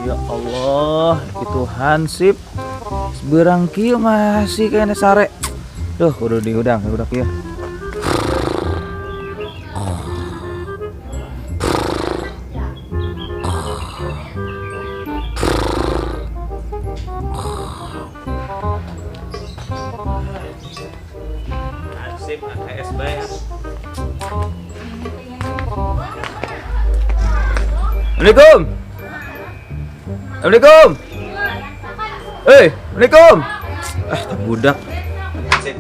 Ya Allah, itu hansip. Beurang kieu masih kayaknya sare. Duh, kudu dihudang, udah kieu. Hansip AKS bae. Assalamualaikum. Assalamualaikum. Eh, Assalamualaikum. Ah, tak budak. Sip.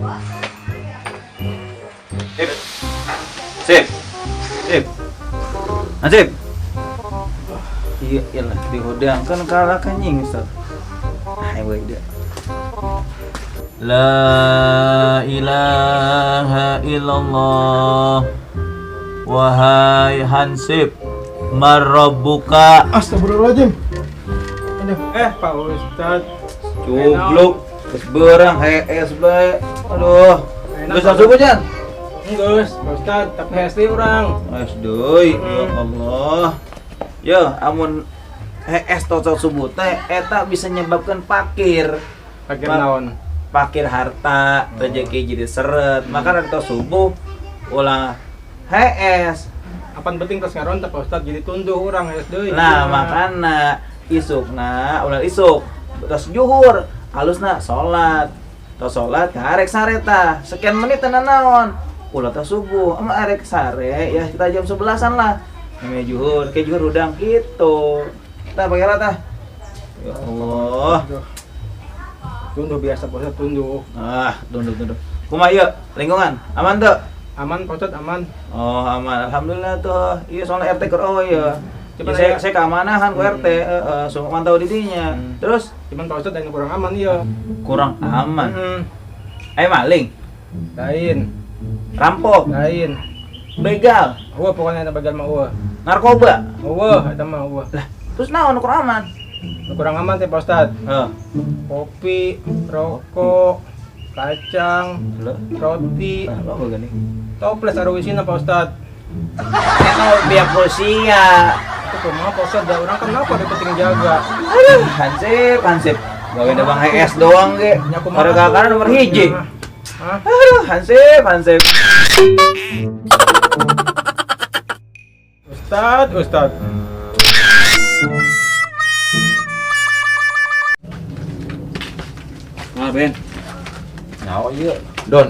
Sip. Sip. Sip. Nasib. Iya, iyalah dihudang kan kalah kanying, Ustaz. Ah, ieu dia. La ilaha illallah. Wahai Hansip, marabbuka. Astagfirullahaladzim. Aduh, Pak Ustad. Cubluk, geus beurang hees bae. Aduh. Enak, Geus asup jan. Geus, Pak Ustad, tapi hese urang. Geus deui, ya Allah. Ya, amun hees tocok subuh teh eta bisa nyebabkan pakir. Pakir naon? Pakir harta, rezeki jadi seret. Maka rek tos subuh ulah hees. Apan penting tos ngarontak Pak Ustad jadi tunduh urang hees deui. Nah, makana isukna ulah isuk tos juhur alusna salat. Tos salat karek sare tah. Sekian menit teh naon? Ulah tos subuh, emang arek sare ya kita jam 11-an lah. Namanya juhur, kayak juhur udang gitu. Tah pakai tah. Ya Allah. Aduh. Tunduh biasa Pak Ustad, tunduh. Ah, tunduk tunduk. Kumaha ieu lingkungan? Aman tuh? Aman Pak Ustad, aman. Oh, aman. Alhamdulillah tuh. Iya soalnya RT keur oh iya. Cuman Ya, saya keamanahan ku RT, heeh, so mantau didinya. Terus Cuman Pak Ustad yang kurang aman iya. Kurang aman. Maling, Lain, rampok, lain. Begal, Eueuh pokoknya eta begal mah eueuh. Narkoba. Eueuh eta mah eueuh. Lah, terus naon kurang aman? Nu kurang aman teh Pak Ustad. Heeh. Kopi, rokok, kacang, Loh, roti, lah, apa gini? Toples aruwisina Pak Ustad. Eta biak Rusia. Itu kumaha Pak Ustad, da urang kan napa ada penting jaga. Aduh, hansip, hansip. Gawe da Bang HS doang ge. Nya kumaha Warga tuh? kana nomor hiji. Hah? Aduh, hansip, hansip. Ustad, Ustad. Nah, Ben. Nyawa iya. Don.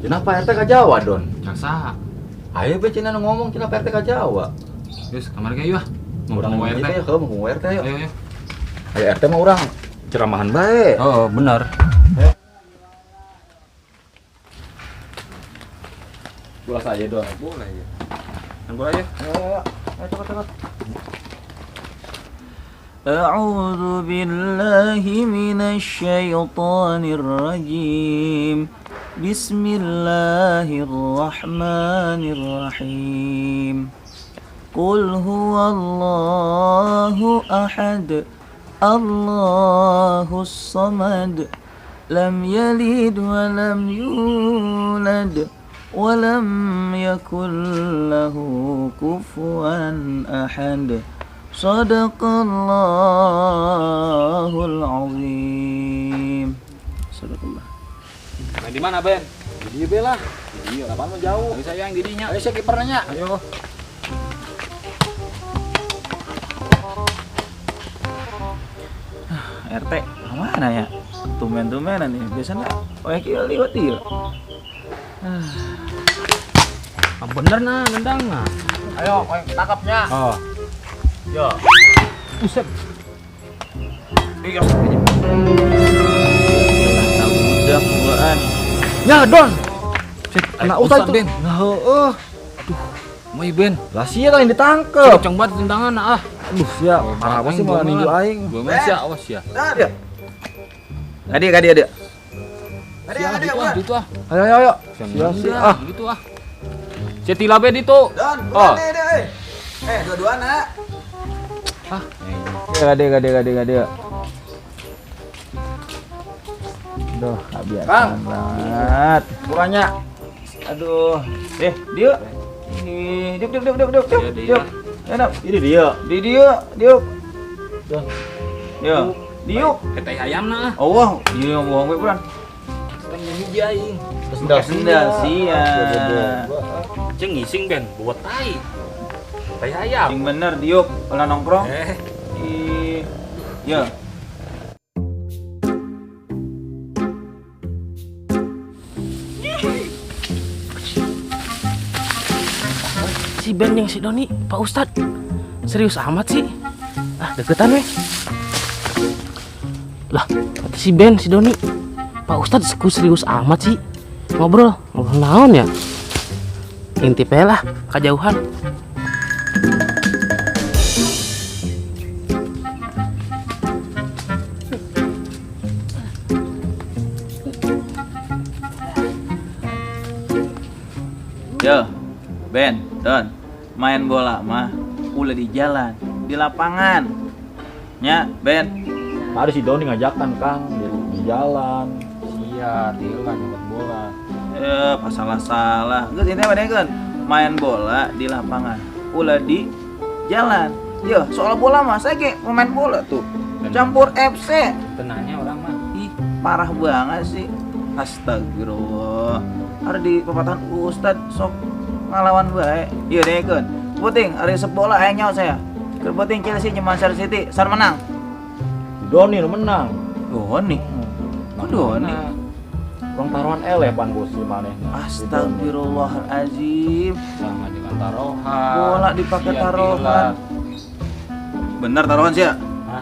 Cenah Pak RT ka Jawa, Don. Jaksa. Ayo be cenah nu ngomong cenah Pak RT ka Jawa. Terus kamar kayak yuk ah. Mau Urang ketemu RT. Ya, heuh, mau RT ayo. Ayo, ayo. Ayo RT mah urang ceramahan bae. Oh, benar. Bola saja, Don. Boleh ya. Yang bola ya. Ayo, ayo, ayo cepat cepat. أعوذ بالله من الشيطان الرجيم. بسم الله الرحمن الرحيم. قل هو الله أحد الله الصمد لم يلد ولم يولد ولم يكن له كفوا أحد. صدق الله العظيم. صدق الله. Main di mana, Ben? Di dieu be lah. Di dieu, lapangan mah jauh. Ayo saya yang didinya. Ayo saya kiper nanya. Ayo. RT, mana ya? Tumben-tumbenan nih. Biasanya oh ya kieu liwat ieu. Ah, bener nah, nendang nah. Ayo, kowe tangkapnya. Oh. Yo. Buset. Iya. Budak buaan. Ya, Don. Kena utah itu. Ben. Nah, heueuh. Mau Ben. Lah sia kan yang ditangkep. Kenceng banget tendangan ah. Aduh, sia. Parah apa sih mau ninju aing. Gua mah sia, awas sia. Ada. Ada, ada, ada. Ada, Sia, ada, gitu ah, gitu ah. Ayo, ayo, ayo. Sia, Sia, sia. Ah. Gitu ah. Sia tila be ditu. Don, Oh. bukan deh, eh. Eh, dua-dua nak. Ah. Ada, ada, ada, ada. Duh, kebiasaan banget. Kurangnya. Aduh. Eh, dia. Ih, diuk, diuk, diuk, diuk, diuk, Dia, dia. diuk. Enak. Ini dia. Di dia, diuk. Don. Yo, diuk. Eta ayam na. Oh, wah, ieu bohong we buran. Kan hiji aing. Sendal sendal sia. Ceng ngising Ben, buat tai. Tai ayam. Sing bener diuk, ulah nongkrong. Ih. Yo. Si Ben yang si Doni, Pak Ustad. Serius amat sih. Ah, deketan weh. Lah, kata si Ben, si Doni. Pak Ustad serius amat sih. Ngobrol, ngobrol naon ya? Intip aja lah, kejauhan. Yo, Ben, Don, main bola mah ulah di jalan, di lapangan. Nya, Ben. Tadi si Doni ngajakan Kang di jalan. Sia, tilan nyokot bola. Pas salah-salah. Geus intinya mah dengekeun, main bola di lapangan, ulah di jalan. Yo, soal bola mah saya ge pemain bola tuh. Campur FC. Tenangnya orang mah. Ih, parah banget sih. Astagfirullah. Harus di pepatahan Ustad sok ngalawan bae. Iya dengekeun. Puting ari resep bola aya nyaho saya. Keur puting Chelsea jeung Manchester City, sar menang. Doni nu menang. Doni. Kok Doni? Urang taruhan eleh pan bos si manehna. Astagfirullahalazim. Sama dengan taruhan. Bola dipakai taruhan. Bener taruhan sih ya? Hah?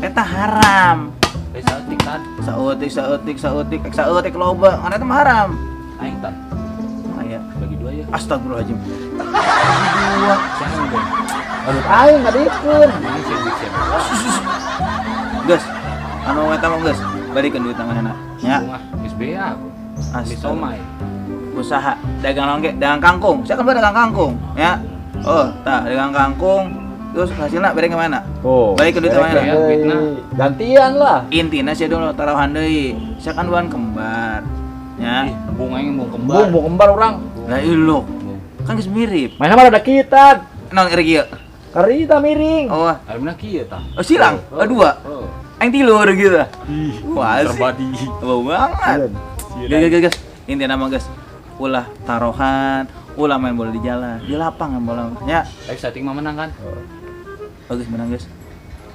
Eta haram. Saeutik tad. Saeutik saeutik saeutik saeutik loba. Karena itu mah haram. Aing tad. Aya. Bagi dua ya. Astagfirullahalazim. Bagi dua. Siapa Ben? Aduh aing ngadikeun. Geus. Anu eta mah geus. Balikeun duit manehna. Nya. Geus beak. Astaga. Usaha dagang longge, dagang kangkung. Saya kan dagang kangkung, ya. Oh, tah dagang kangkung. Terus hasilnya bere ke mana? Oh, balik ke duit mana? Gantian lah. Intina sih dulu taruhan deui. Saya kan duan kembar. Ya. Bung aing bung kembar. Bung kembar urang. Lah ilok. Kan geus mirip. Mana mah ada kita. Naon keur kieu? Karita miring. Oh, ari mana kieu tah? Oh, silang. Oh, dua. Aing tilu gitu. Wah, terbadi. Bau banget. Guys, guys, guys. Intina mah guys. Ulah taruhan, ulah main bola di jalan, di lapangan bola. Ya. Tapi setting mah menang kan? Bagus menang guys.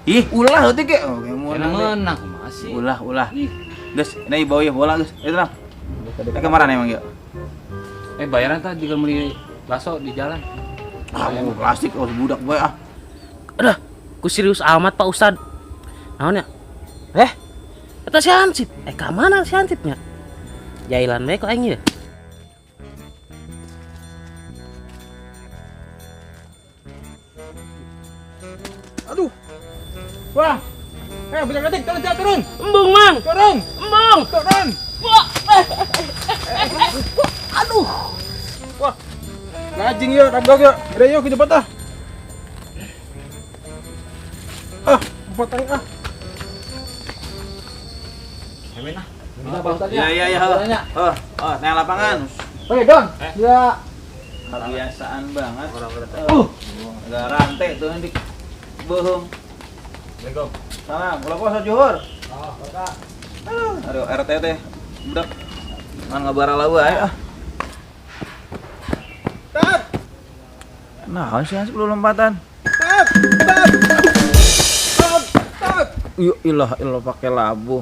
Ih, ulah eutik ge. Oke, menang masih. Ulah, ulah. Guys, ini bawa ya bola guys. Itu nah. Kemarin emang ya. Bayaran tadi juga beli bakso di jalan. Ah, plastik oh budak bae ah. Aduh, ku serius amat Pak Ustad. Naon ya? Eta si Hansip. Ka mana si Hansipnya? Jailan bae kok aing ieu. Aduh. Wah. Budak letik, turun, turun. Embung, Mang. Turun. Embung. Turun. Wah. Aduh. Wah. Lajing yuk, ragog yuk. Udah yuk, kita patah. Ah, potong ah. Hemen ah. Iya, iya, iya. Oh, oh, naik lapangan. Oke, Don. Ya. Kebiasaan banget. Agak rantai tuh nanti. Bohong. Assalamualaikum. Salam. Kalau puasa zuhur. Oh, Kak. Aduh, RT teh. Budak. Ngan ngabara wae ah. Tat. Nah, sih Hansip lu lompatan. Tat, tat. Tat, tat. Yo ilah ilah pakai labu.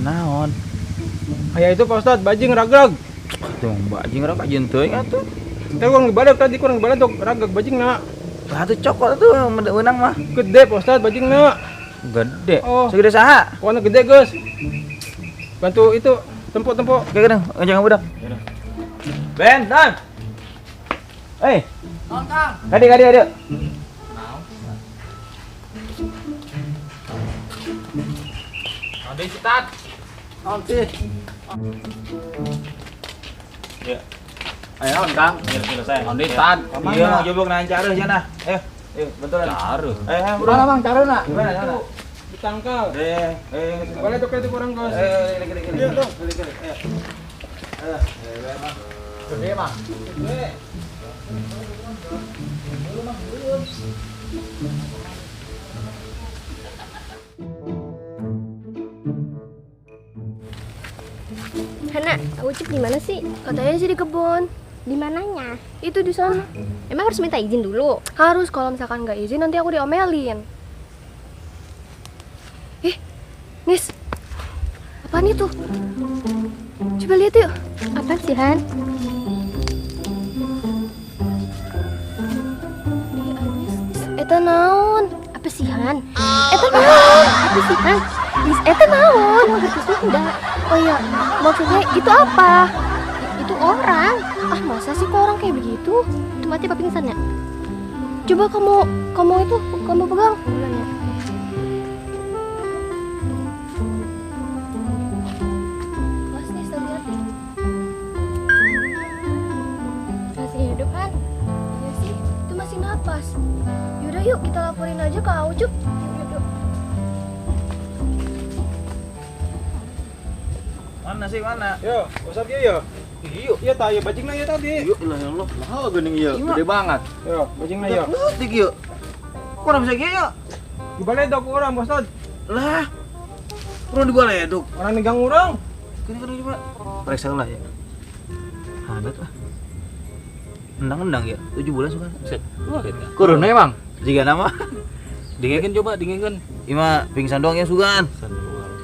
Naon? Aya itu Pak Ustad, bajing ragrag. Tuh bajing ragrag jeung teuing atuh. Teh kurang dibadak tadi kurang dibadak ragrag bajingna. Lah atuh cokot atuh meunang mah. Gede Pak Ustad bajingna. Gede. Oh. Segede saha? Pokoknya gede, Gus. Bantu itu tempuk-tempuk. Oke, gede, jangan budak. Ben, Dan. Eh. Naon, Kang? Kadi, kadi, kadi. Naon? Kade si Tat. Naon sih? Ya. Ayo naon, Kang? Selesai. Naon deui, Tat? Iya, jobok nang careuh cenah. Eh, benturan. Careuh. Bro. Mana, Bang, careuna? Gimana, gimana? Ditangkal. Eh. Boleh tuh itu kurang, Gus. Gini, gini. Iya, dong. Gini, gini. Gede, Bang. Gede. Hana, Ucup di mana sih? Katanya sih di kebun. Di mananya? Itu di sana. Emang harus minta izin dulu? Harus, kalau misalkan nggak izin nanti aku diomelin. Ih, Nis. Apaan itu? Coba lihat yuk. Apaan sih, Han? Eta naon? Apa sih, Han? Eta naon? Apa sih, Han? Nis, eta naon? Ngerti Sunda. Oh iya, maksudnya itu apa? Itu orang. Ah, masa sih kok orang kayak begitu? Itu mati apa pingsan ya? Coba kamu itu, kamu pegang. Ya. Mas nih, hati-hati. Masih hidup kan? Iya sih, itu masih napas. Yaudah yuk, kita laporin aja ke Aucup. Yuk, yuk. Mana sih, mana? Yo, Ustaz ieu yo. Iya, iya ta, ieu bajingna ieu tadi. Iya, ilah ya Allah. Nah, geuning ieu, gede banget. Yo, bajingna ieu. Leutik ieu. Kok bisa kieu ya? Dibaledog urang, Pak Ustaz. Lah. Urang dibaledog. Orang negang urang. Kene coba. Periksa lah ya. Hadat lah. Endang-endang ya, 7 bulan suka. Set. Wah, gitu. Kurun emang. Jika nama. Dinginkeun coba, dinginkeun. Ima pingsan doang ya sugan.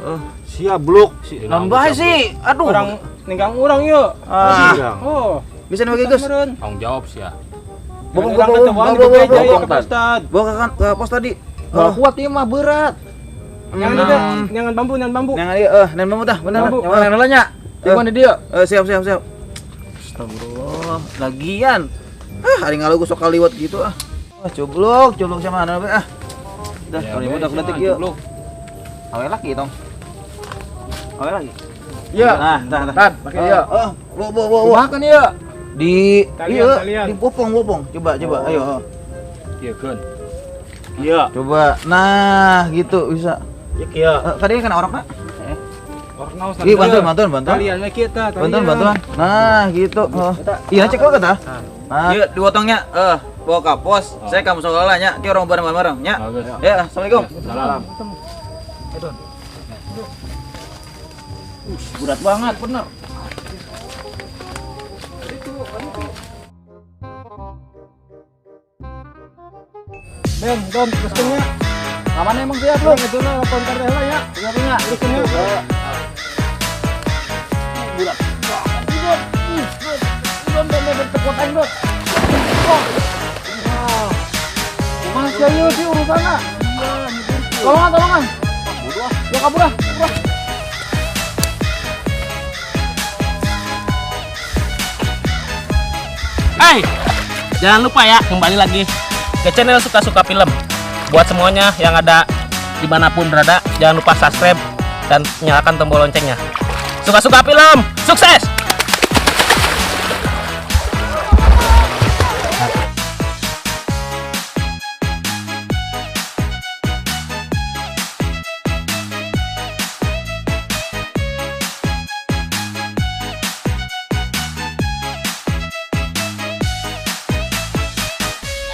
Oh, siap blok. Nambah sih. Aduh. Orang ninggang urang yuk. Ah. Oh. Bisa nih Gus. Tanggung jawab sih ya. Bawa bawa ke pos tadi. Kalau kuat ieu mah berat. Jangan bambu, jangan bambu. Jangan ieu, nen bambu tah, bener. Nyangan heula nya. Di dieu. Siap, siap, siap. Astagfirullah. Lagian. Ah, hari ngalu gua sok kaliwat gitu ah. Wah, coblok, coblok sama ana ah. Dah, kalau budak detik ieu. Awe lagi tong. Awe lagi. Iya. Nah, tah, tah. Pakai ieu. Oh, bo bo bo. Kumaha ieu? Di ieu, dipopong-popong. Coba, coba, ayo. Ieu keun. Iya. Coba. Nah, gitu bisa. Ya kieu. Tadi kan orokna. Orok naon? Ih, bantuan, bantuan, bantuan. Kalian we kieu tah. Bantuan, bantuan. Nah, gitu. Iya, cek lo tah. Nah, ieu dipotongnya. Bawa ke pos. Saya kamu sekolah nya, ki orang bareng-bareng nya. Ya, assalamualaikum. Salam. Berat banget, bener. Ben, Don, teruskan ya. Aman emang siap lu? Itu lah, lapor kartu lah ya. Punya punya. Teruskan ya. Berat banget. Don, Don, Don, tekuat aing, Don. Masih ayo sih urusanna. Tolongan, tolongan. Ya kabur ah, kabur ah. Hey, jangan lupa ya kembali lagi ke channel Suka-Suka Film. Buat semuanya yang ada dimanapun berada, jangan lupa subscribe dan nyalakan tombol loncengnya. Suka-Suka Film, sukses!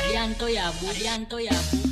Arianto ya Bu, Arianto ya Bu.